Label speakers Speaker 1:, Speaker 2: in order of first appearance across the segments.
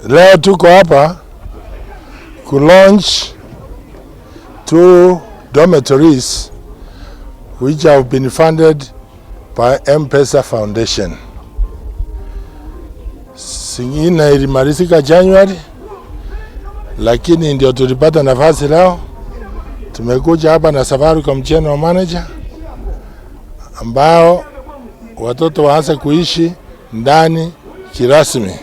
Speaker 1: Leo tuko hapa ku launch two dormitories which have been funded by M-Pesa Foundation. Zingine ilimalizika January, lakini ndio tulipata nafasi leo. Tumekuja hapa na Safaricom General Manager ambao watoto waanze kuishi ndani kirasmi.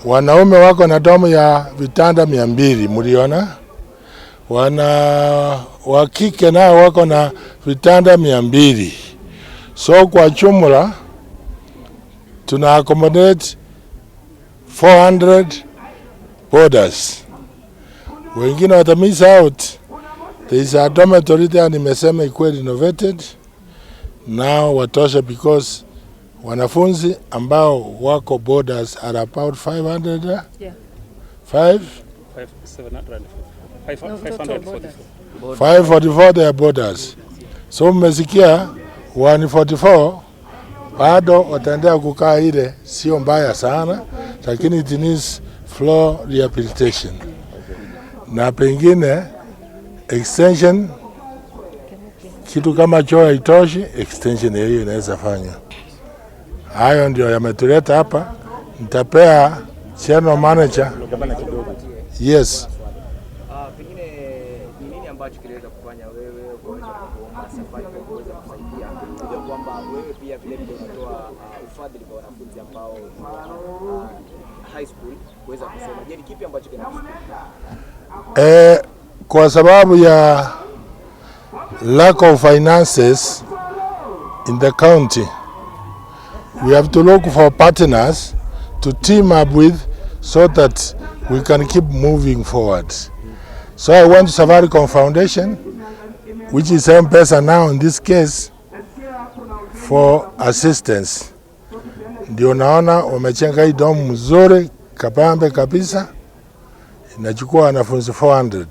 Speaker 1: Wanaume wako na dorm ya vitanda 200, mliona. Wana wa kike nao wako na vitanda 200. So kwa jumla tuna accommodate 400 boarders. Wengine wata miss out. There is a dormitory there, nimesema ikuwe renovated now watosha, because wanafunzi ambao wako boarders are about 500.
Speaker 2: Yeah.
Speaker 1: Five?
Speaker 3: Five, seven hundred and five,
Speaker 2: No,
Speaker 3: five
Speaker 2: total
Speaker 3: hundred
Speaker 2: boarders.
Speaker 3: forty-four.
Speaker 1: 544, they are boarders. So mmesikia 144 bado wataendelea kukaa ile, sio mbaya sana, lakini it needs floor rehabilitation na pengine extension, kitu kama choo haitoshi, extension hiyo inaweza fanya. Hayo ndio yametuleta hapa. Nitapea general manager. Yes.
Speaker 4: Pengine ni nini ambacho kiliweza kufanya wewe ukaweza kuomba Safaricom kuweza kusaidia? Unajua kwamba wewe pia vile vile unatoa ufadhili kwa wanafunzi ambao ni wa high school kuweza kusoma. Je, ni kipi ambacho kinakusukuma?
Speaker 1: Kwa sababu ya lack of finances in the county, we have to look for partners to team up with so that we can keep moving forward. So I went to Safaricom Foundation, which is M-Pesa now in this case, for assistance. Ndio naona wamejenga hii dorm mzuri kabambe kabisa, inachukua wanafunzi 400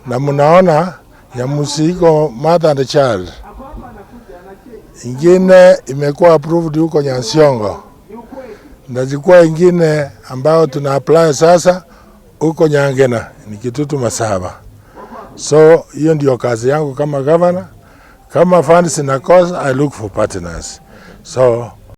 Speaker 1: na mnaona Nyamusi iko mother and child, ingine imekuwa approved huko Nyansiongo, ndachukua ingine ambayo tuna apply sasa huko Nyangena ni Kitutu Masaba. So hiyo ndio kazi yangu kama governor. Kama funds zinakosa, I look for partners. So